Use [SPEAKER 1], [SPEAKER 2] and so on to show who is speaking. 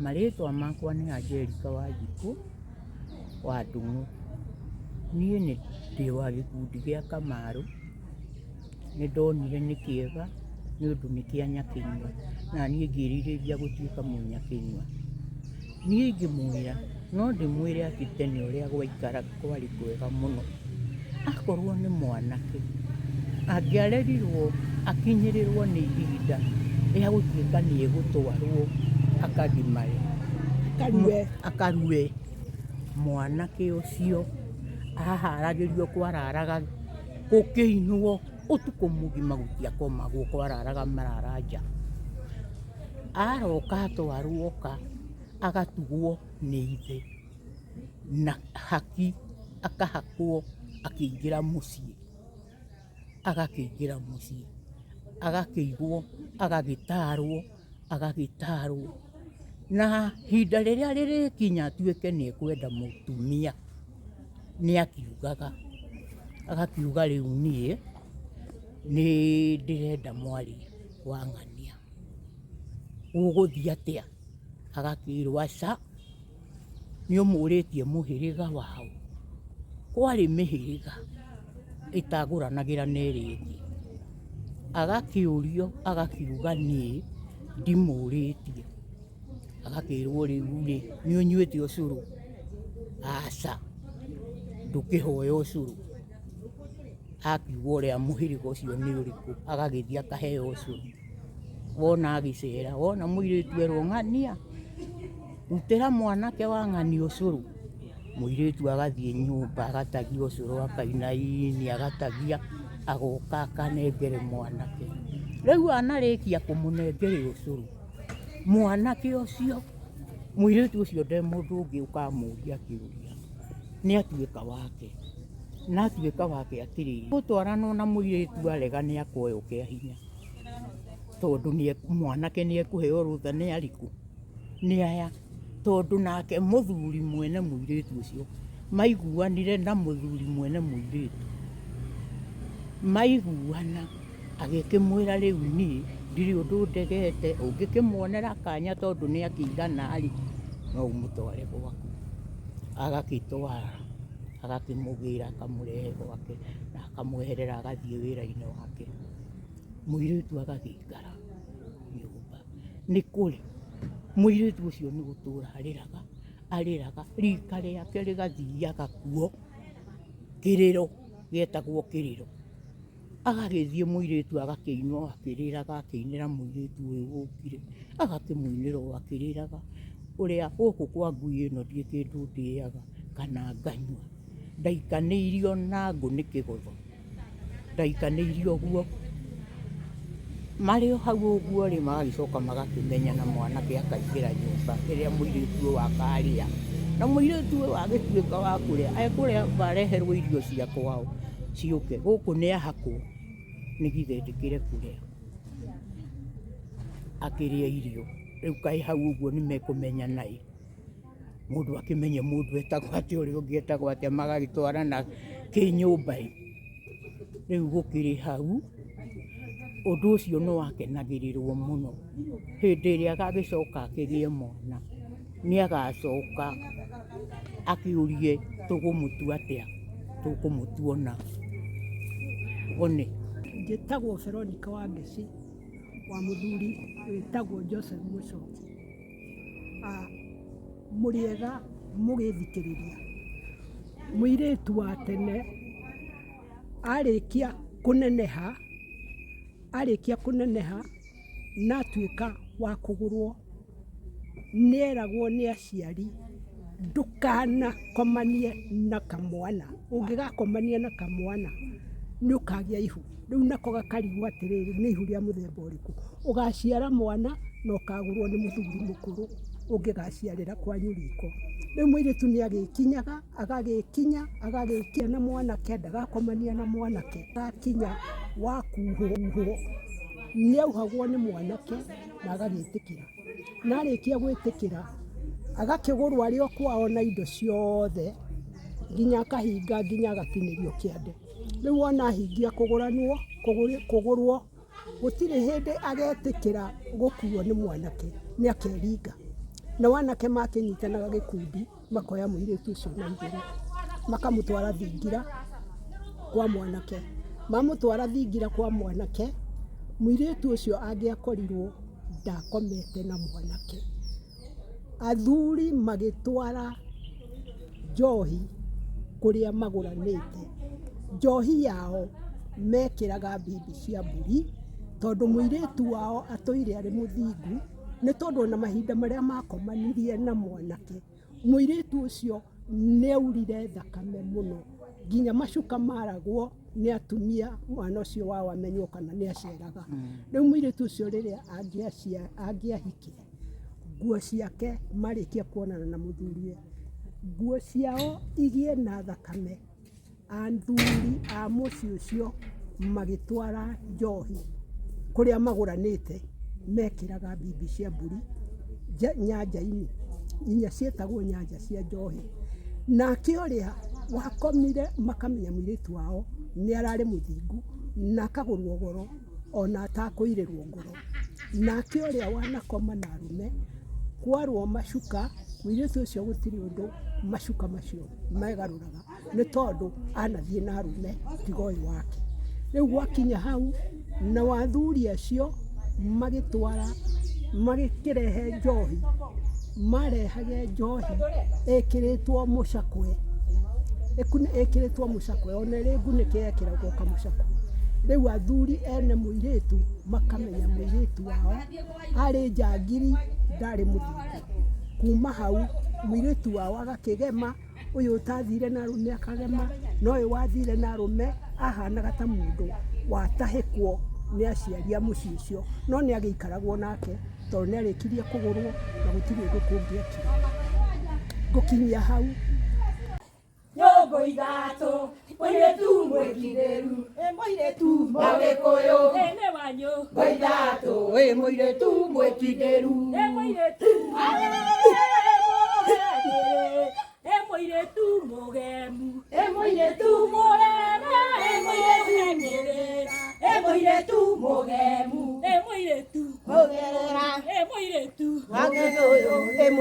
[SPEAKER 1] Marĩtwa makwa nĩ Angelica Wanjikũ wa Ndung'u. Niĩ nĩ ndĩ wa gĩkundi gĩa Kamaru, nĩ ndonire nĩ kĩega nĩ ũndũ nĩ kĩa Nyakĩnyua, na niĩ ngĩrirĩria gũtuĩka mũnyakĩnyua. Niĩ ingĩmwĩra, no ndĩmwĩre atĩ tene ũrĩa gwaikaraga kwarĩ kwega mũno. Akorwo nĩ mwanake, angĩarerirwo akinyĩrĩrwo nĩ ihinda rĩa gũtuĩka nĩ egũtwarwo akagimare, akarue, mwanake ũcio aharagĩrio kwararaga gũkĩinwo ũtukũ mũgima gũtiakomagwo kwararaga marara nja. Aroka atwarwo ka, agatugwo nĩ ithe na haki akahakwo akĩingĩra mũciĩ, agakĩingĩra mũciĩ, agakĩigwo, agagĩtarwo, agagĩtarwo, na ihinda rĩrĩa rĩrĩkinya atuĩke nĩ ekwenda mũtumia, nĩ akiugaga, agakiuga rĩu niĩ nĩ ndĩrenda mwarĩ wa ng'ania, gũgũthiĩ atĩa? Agakĩrwo aca, nĩ ũmũrĩtie mũhĩrĩga wao. Kwarĩ mĩhĩrĩga ĩtagũranagĩra na ĩrĩa ĩngĩ. Agakĩũrio agakiuga niĩ ndimũrĩtie. Agakĩrwo rĩu rĩ, nĩ ũnyuĩte ũcũrũ? Aca, ndũkĩhoya ũcũrũ. Akiuga ũrĩa mũhĩrĩga ũcio nĩ ũrĩkũ, agagĩthiĩ akaheo ũcũrũ. Wona agĩcera, wona mũirĩtu erwo ng'ania, rutĩra mwanake wa ng'ania ũcũrũ, mũirĩtu agathiĩ nyũmba agatagia ũcũrũ akainainia agatagia, agoka akanengere mwanake. Rĩu anarĩkia kũmũnengera ũcũrũ, mwanake ũcio, mũirĩtu ũcio nde mũndũ ũngĩ ũkamũria kĩũria, nĩ atuĩka wake. Na atuĩka wake atĩrĩrĩ, gũtwaranwo na mũirĩtu arega nĩ akoywo kĩa hinya, tondũ mwanake nĩ ekũheo rũtha nĩ arĩkũ? Nĩ aya. Tondũ nake mũthuri mwene mũirĩtu ũcio maiguanire na mũthuri mwene mũirĩtu, maiguana agĩkĩmwĩra rĩu niĩ ndirĩ ũndũ ndegete, ũngĩkĩmuonera kanya tondũ nĩ akĩigana rĩ, no ũmũtware gwaku. Agagĩtwara, agakĩmũgĩra akamũrehe gwake na akamweherera agathiĩ wĩra-inĩ wake. Mũirĩtu agagĩikara nyũmba. Nĩ kũrĩ, mũirĩtu ũcio nĩ gũtũra arĩraga, arĩraga, rika rĩake rĩgathiaga kuo, kĩrĩro, gĩetagwo kĩrĩro. Agagĩthiĩ mũirĩtu agakĩinwo akĩrĩraga akĩinĩra mũirĩtu ũyũ ũkire, agakĩmũinĩra o akĩrĩraga, ũrĩa gũkũ kwa ngui ĩno ndirĩ kĩndũ ndĩaga kana nganyua, ndaikanĩirio na ngũ nĩ kĩgotho, ndaikanĩirio ũguo. Marĩ o hau ũguo rĩ, magagĩcoka magakĩmenyana mwanake akaingĩra nyũmba ĩrĩa mũirĩtu ũyũ akarĩa, na mũirĩtu ũyũ agĩtuĩka wa kũrĩa, ekũrĩa areherwo irio cia kwao ciũke, gũkũ nĩ ahakwo nĩgetha etĩkĩre kũrĩa, akĩrĩa irio. Rĩu kaĩ hau ũguo nĩ mekũmenyana ĩ, mũndũ akĩmenye mũndũ etagwo atĩa ũrĩa ũngĩ etagwo atĩa, magagĩtwarana kĩnyũmba ĩ. Rĩu gũkĩrĩ hau, ũndũ ũcio nĩ wakenagĩrĩrwo mũno. Hĩndĩ ĩrĩa agagĩcoka akĩgĩe mwana, nĩ agacoka akĩũrie tũgũmũtua atĩa, tũkũmũtua ũna. One.
[SPEAKER 2] Njĩtagwo Veronica Wangeci wa mũthuri wĩtagwo Joseph Mũchoki. Mũrĩega mũgĩthikĩrĩria. Mũirĩtu wa tene arĩkia kũneneha, arĩkia kũneneha na atuĩka wa kũgũrwo, nĩeragwo nĩ aciari ndũkanakomanie na kamwana, ũngĩgakomania na kamwana nĩ ũkagĩa ihu. Rĩu nako gakarigwo atĩrĩrĩ, nĩ ihu rĩa mũthemba ũrĩkũ? Ũgaciara mwana na ũkagũrwo nĩ mũthuri mũkũrũ ũngĩgaciarĩra kwanyu riko. Rĩu mũirĩtu nĩ agĩkinyaga, agagĩkinya, agagĩkinya na mwanake, ndagakomania na mwanake, akinya wa kuhwo, nĩ auhagwo nĩ mwanake na agagĩtĩkĩra. Na arĩkia gwĩtĩkĩra, agakĩgũrwo arĩ o kwao na indo ciothe, nginya akahinga nginya agatinĩrio kĩande. Rĩu wona ahingia kũgũranwo, kũgũrwo, gũtirĩ hĩndĩ agetĩkĩra gũkuo nĩ mwanake, nĩ akeringa. Na wanake makĩnyitanaga gĩkundi makoya mũirĩtu ũcio na igũrũ makamũtwara thingira kwa mwanake. Mamũtwara thingira kwa mwanake, mũirĩtu ũcio angĩakorirwo ndakomete na mwanake, athuri magĩtwara njohi kũrĩa magũranĩte. Njohi yao mekĩraga mbimbi cia mbũri, tondũ mũirĩtu wao atũire arĩ mũthingu, nĩ tondũ ona mahinda marĩa makomanirie na mwanake, mũirĩtu ũcio nĩ aurire thakame mũno, nginya macuka maragwo nĩ atumia mwana ũcio wao amenywo kana nĩ aceraga. Rĩu mũirĩtu ũcio rĩrĩa angĩahikire, nguo ciake marĩkia kuonana na mũthuriwe, nguo ciao igĩe na thakame, athuri a mũciĩ ũcio magĩtwara njohi kũrĩa magũranĩte, mekĩraga mbimbi cia mbũri nyanja-inĩ, inya ciĩtagwo nyanja cia njohi. Nake ũrĩa wakomire makamenya mũirĩtu wao nĩ ararĩ mũthingu na akagũrwo goro ona atakũirĩrwo ngoro. Nake ũrĩa wanakoma na arũme kwarwo macuka, mũirĩtu ũcio gũtirĩ ũndũ macuka macio megarũraga nĩ tondũ anathiĩ na arũme tiga ũyũ wake. Rĩu gwakinya hau, na athuri acio magĩtwara magĩkĩrehe njohi, marehage njohi ĩkĩrĩtwo mũcakwe, ĩkĩrĩtwo mũcakwe, ona ĩrĩ ngunĩke yekĩragwo kamũcakwe. Rĩu athuri ene mũirĩtu makamenya mũirĩtu wao arĩ njangiri ndarĩ mũthingu. Kuma hau mũirĩtu wao agakĩgema, ũyũ ũtathire na arũme akagema, na ũyũ wathire na arũme ahanaga ta mũndũ watahĩkwo nĩ aciari a mũciĩ ũcio, no nĩ agĩikaragwo nake tondũ nĩ arĩkirie kũgũrwo na gũtirĩ ũndũ kũngĩekire. Ngũkinyia hau.
[SPEAKER 3] Nyũngũ ithatũ, mũirĩtu mwĩkindĩru,
[SPEAKER 1] mũirĩtu
[SPEAKER 3] Mũgĩkũyũ,
[SPEAKER 4] Ene wa nyũngũ
[SPEAKER 3] ithatũ,
[SPEAKER 1] ĩ mũirĩtu mwĩkindĩru,
[SPEAKER 4] ĩ mũirĩtu ĩ mũirĩtu mũgemu,
[SPEAKER 3] ĩ mũirĩtu
[SPEAKER 4] mũrere,
[SPEAKER 3] ĩ mũirĩtu ĩ mũirĩtu mũgemu,
[SPEAKER 4] ĩ mũirĩtu
[SPEAKER 3] mũgerera
[SPEAKER 4] ĩ mũirĩtu
[SPEAKER 3] Mũgĩkũyũ, ĩ.